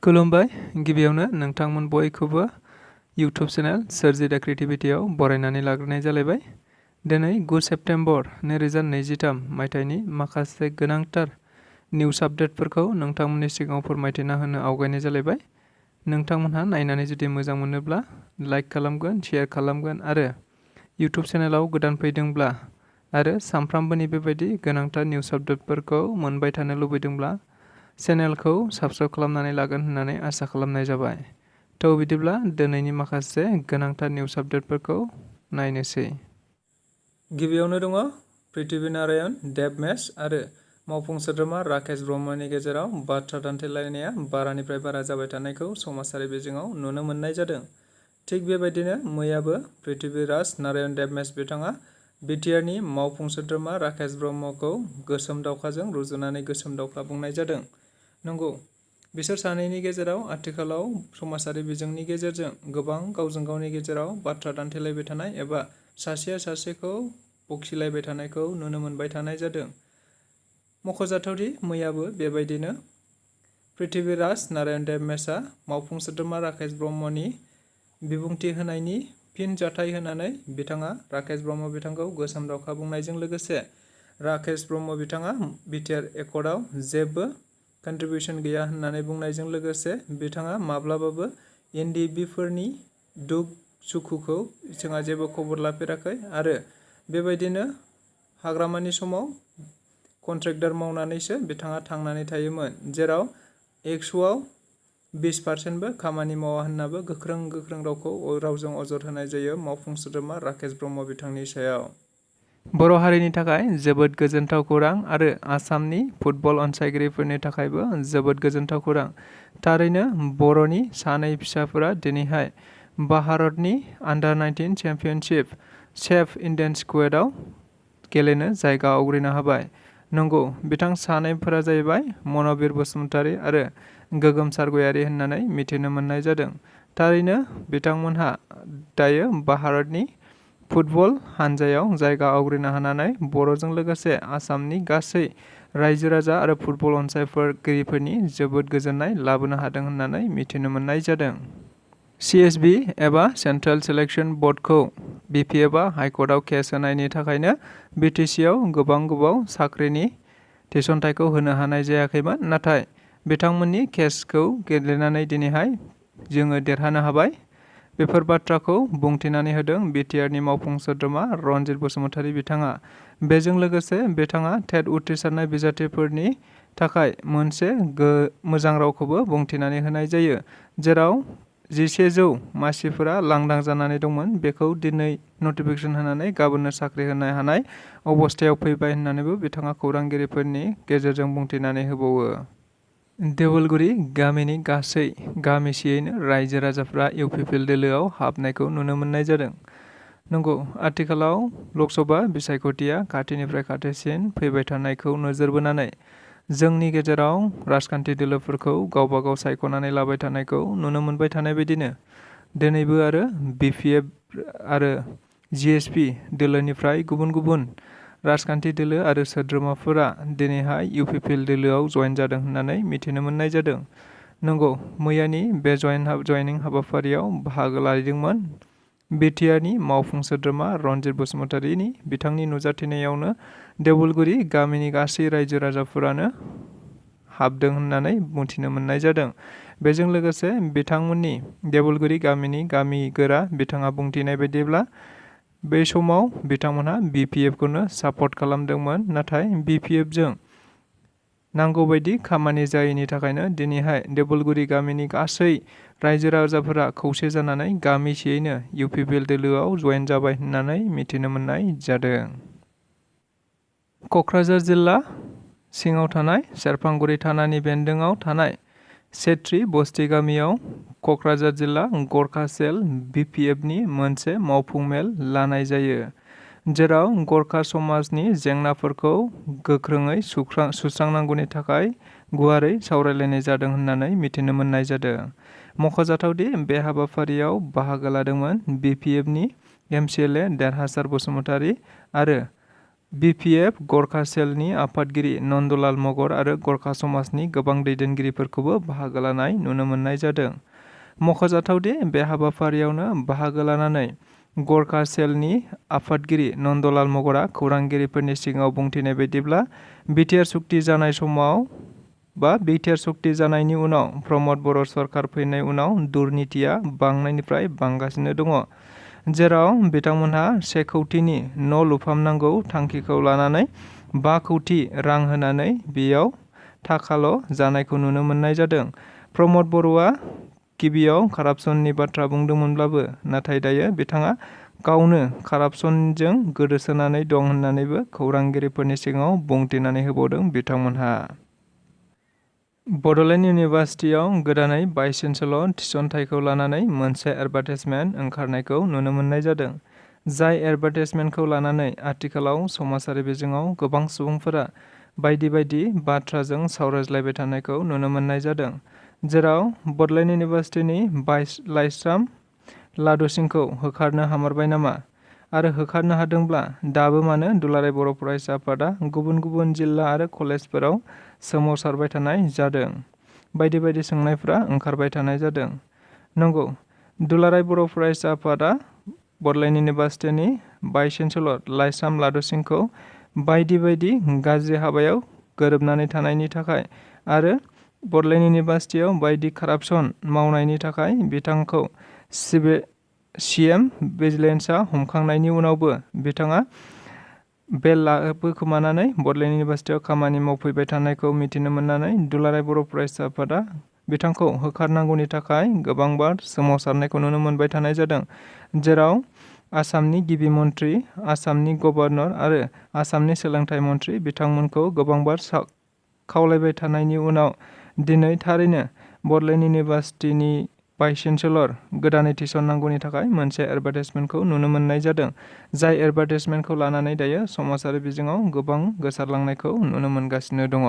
खुलुमबाय गिबियावनो नोंथांमोन बयखौबो YouTube चेनेल स्वrji The Creativity आव बरायनानै लाग्रोनाय जालायबाय। दिनै 9 सेप्तेम्बर 2023 मायथाइनि माखासे गोनांथार निउज आपडेटफोरखौ नोंथांमोननि सिगाङाव फोरमायथिना होनो आवगायनाय जालायबाय। नोंथांमोनहा नायनानै जुदि मोजां मोनोब्ला लाइक खालामगोन, शेयार खालामगोन आरो YouTube चेनेलाव गोदान फैदोंब्ला आरो सानफ्रामबोनि बेबायदि गोनांथार निउज आपडेटफोरखौ मोनबाय थानो लुबैदोंब्ला चेनेलखौ साबस्क्राइब खालामनानै लागोन होननानै आसा खालामनाय जाबाय। थ' बिदिब्ला दिनैनि माखासे गोनांथार निउज आपडेटफोरखौ नायनोसै। गिबियावनो दङ पृथ्वी नारायण देब मेस आरो मावफुं सोद्रोमा राकेश ब्रह्मनि गेजेराव बाथ्रा दान्थेलायनाया बारानिफ्राय बारा जाबाय थानायखौ समाजारि बिजोङाव नुनो मोननाय जादों। थिग बेबायदिनो मैयाबो पृथ्वीराज नारायण देब मेस बिथाङा बिटिआरनि मावफुं सोद्रोमा राकेश ब्रह्मखौ गोसोम दावखाजों रुजुनानै गोसोम दावखा बुंनाय जादों। नंगौ, बिसोर सानैनि गेजेराव आथिखालाव समाजारि बिजोंनि गेजेरजों गोबां गावजों गावनि गेजेराव बाथ्रा दान्थेलायबाय थानाय एबा सासेया सासेखौ बखिलायबाय थानायखौ नुनो मोनबाय थानाय जादों। मख'जाथावदि मैयाबो बेबायदिनो पृथ्वीराज नारायण देब मेसआ मावफुं सोद्रोमा राकेश ब्रह्मनि बिबुंथि होनायनि फिन जाथाय होनानै बिथाङा राकेश ब्रह्म बिथांखौ गोसोम दावखा बुंनायजों लोगोसे राकेश ब्रह्म बिथाङा बिटिआर एकर्डआव जेबो कन्ट्रिबिउसन गैया होननानै बुंनायजों लोगोसे बिथाङा माब्लाबाबो एनडिबिफोरनि दुख सुखुखौ बिथाङा जेबो खबर लाफेराखै आरो बेबायदिनो हाग्रामानि समाव कन्ट्रेक्टर मावनानैसो बिथाङा थांनानै थायोमोन, जेराव 100आव 20% खामानि मावा होननाबो गोख्रों रावजों अजद होनाय जायो मावफुं सोद्रोमा राकेश ब्रह्म बिथांनि सायाव। बर' हारिनि थाखाय जोबोद गोजोनथाव खौरां आरो आसामनि फुटबल अनसायगिरिफोरनि थाखायबो जोबोद गोजोनथाव खौरां। थारैनो बर'नि सानै फिसाफोरा दिनैहाय भारतनि अंडर-19 चेम्पियनशिप सेफ इन्डियान स्क्वाडआव गेलेनो जायगा आवग्रिनो हाबाय। नंगौ, बिथां सानैफोरा जाहैबाय मनबिर बसुमतारी आरो गोगोम सारगयारी होननानै मिथिनो मोननाय जादों। थारैनो बिथांमोनहा दायो भारतनि फुटबल हानजायाव जायगा आवग्रिनो हानानै बर'जों लोगोसे आसामनि गासै रायजो राजा आरो फुटबल अनसायगिरिफोरनि जोबोद गोजोननाय लाबोनो हादों होननानै मिथिनो मोननाय जादों। CSB एबा सेन्ट्रेल सिलेक्शन बर्डखौ BPFआ हाइकर्टआव केस होनायनि थाखायनो BTCआव गोबाव साख्रिनि थिसनथाइखौ होनो हानाय जायाखैमोन, नाथाय बिथांमोननि केसखौ गेलेनानै दिनैहाय जोङो देरहानो हाबाय। बेफोर बाथ्राखौ बुंथिनानै होदों बिटिआरनि मावफुं सोद्रोमा रणजित बसुमतारी बिथाङा। बेजों लोगोसे बिथाङा टेट उथ्रिसारनाय बिजाथिफोरनि थाखाय मोनसे मोजां रावखौबो बुंथिनानै होनाय जायो, जेराव 1100 मासिफोरा लांदां जानानै दंमोन बेखौ दिनै नटिफिकेसन होनानै गाबोननो साख्रि होनो हानाय अबस्थायाव फैबाय होननानैबो बिथाङा खौरांगिरिफोरनि गेजेरजों बुंथिनानै होबावो। देवलगुरि गामिनि गासै गामिसेयैनो रायजो राजाफ्रा इउपिपिएल दोलोआव हाबनायखौ नुनो मोननाय जादों। नंगौ, आथिखालाव लकसभा बिसायख'थिया खाथिनिफ्राय खाथिसिन फैबाय थानायखौ नोजोर बोनानै जोंनि गेजेराव राजखान्थि दोलोफोरखौ गावबा गाव सायख'नानै लाबाय थानायखौ नुनो मोनबाय थानाय बायदिनो दिनैबो आरो BPF आरो GSP दोलोनिफ्राय गुबुन राजखान्थि दोलो आरो सोद्रोमाफोरा दिनैहाय इउपिपिएल दोलोआव जयेन जादों होननानै मिथिनो मोननाय जादों। नंगौ, मैयानि बे जयनिं हाबाफारियाव बाहागो लादोंमोन बिटिआरनि मावफुं सोद्रोमा रणजित बसुमतारीनि बिथांनि नुजाथिनायावनो देवलगुरि गामिनि गासै रायजो राजाफोरानो हाबदों होननानै मिथिनो मोननाय जादों। बेजों लोगोसे बिथांमोननि देवलगुरि गामिनि गामिगोरा बिथाङा बुंथिनाय बायदिब्ला बै समाव बिथांमोनहा BPFखौनो सापर्ट खालामदोंमोन, नाथाय BPFजों नांगौबायदि खामानि जायैनि थाखायनो दिनैहाय देवलगुरि गामिनि गासै रायजो राजाफोरा खौसे जानानै गामिसेयैनो इउपिपिएल दोलोआव जयेन जाबाय होननानै मिथिनो मोननाय जादों। क'क्राझार जिल्ला सिङाव थानाय सेरफांगुरि थानानि बेन्दोङाव थानाय सेथ्रि बस्ति गामियाव क'क्राझार जिल्ला गरखा सेल BPFनि मोनसे मावफुं मेल लानाय जायो, जेराव गरखा समाजनि जेंनाफोरखौ गोख्रोङै सुस्रांनांगौनि थाखाय गुवारै सावरायलायनाय जादों होननानै मिथिनो मोननाय जादों। मख'जाथावदि बे हाबाफारियाव बाहागो लादोंमोन BPFनि MCLA देरहासार बसुमतारी आरो BPF गरखा सेलनि आफादगिरि नन्दलाल मगर आरो गरखा समाजनि गोबां दैदेनगिरिफोरखौबो बाहागो लानाय नुनो मोननाय जादों। मख'जाथावदि बे हाबाफारियावनो बाहागो लानानै गरखा सेलनि आफादगिरि नन्दलाल मगरा खौरांगिरिफोरनि सिगाङाव बुंथिनाय बायदिब्ला बिटिआर सुक्ति जानाय समाव बिटिआर सुक्ति जानायनि उनाव प्रमद बर' सरकार फैनाय उनाव दुर्नीतिया बांनायनिफ्राय बांगासिनो दङ, जेराव बिथांमोनहा 1 कौटिनि न' लुफामनांगौ थांखिखौ लानानै 5 कौटि रां होनानै बेयाव थाखाल' जानायखौ नुनो मोननाय जादों। प्रमद बर'आ गिबियाव कारापसननि बाथ्रा बुंदोंमोनब्लाबो नाथाय दायो बिथाङा गावनो कारापसनजों गोदोसोनानै दं होननानैबो खौरांगिरिफोरनि सिगाङाव बुंथिनानै होबावदों बिथांमोनहा। बड'लेण्ड इउनिभार्सिटियाव गोदानै भाइस चेन्सेलर थिसनथाइखौ लानानै मोनसे एडभार्टाइजमेन्ट ओंखारनायखौ नुनो मोननाय जादों। जाय एडभार्टाइजमेन्टखौ लानानै आथिखालाव समाजारि बिजोङाव गोबां सुबुंफोरा बायदि बायदि बाथ्राजों सावरायज्लायबाय थानायखौ नुनो मोननाय जादों। जेराव बड'लेण्ड इउनिभार्सिटिनि भाइस लाइस्राम लादु सिंखौ होखारनो हामारबाय नामा आरो होखारनो हादोंब्ला दाबो मानो दुलाराय बर' फरायसा आफादा गुबुन गुबुन जिल्ला आरो कलेजफोराव सोमावसारबाय थानाय जादों बायदि बायदि सोंनायफ्रा ओंखारबाय थानाय जादों। नंगौ, दुलाराय बर' फरायसा आफादा बड'लेण्ड इउनिभार्सिटिनि भाइस चेन्सेलर लाइस्राम लादु सिंखौ बायदि बायदि गाज्रि हाबायाव गोरोबनानै थानायनि थाखाय आरो बड'लेण्ड इउनिभार्सिटियाव बायदि कारापसन मावनायनि थाखाय बिथांखौ CM भिजिलेन्सआ हमखांनायनि उनावबो बिथाङा बेल लाबोखोमानानै बड'लेण्ड इउनिभार्सिटियाव खामानि मावफैबाय थानायखौ मिथिनो मोननानै दुलाराय बर' फरायसा आफादा बिथांखौ होखारनांगौनि थाखाय गोबांबार सोमावसारनायखौ नुनो मोनबाय थानाय जादों। जेराव आसामनि गिबि मन्थ्रि, आसामनि गभर्नर आरो आसामनि सोलोंथाइ मन्थ्रि बिथांमोनखौ गोबांबार खावलायबाय थानायनि उनाव दिनै थारैनो बड'लेण्ड इउनिभार्सिटिनि भाइस चेन्सेलर गोदानै थिसननांगौनि थाखाय मोनसे एडभार्टाइजमेन्टखौ नुनो मोननाय जादों। जाय एडभार्टाइजमेन्टखौ लानानै दायो समाजारि बिजोङाव गोबां गोसारलांनायखौ नुनो मोनगासिनो दङ।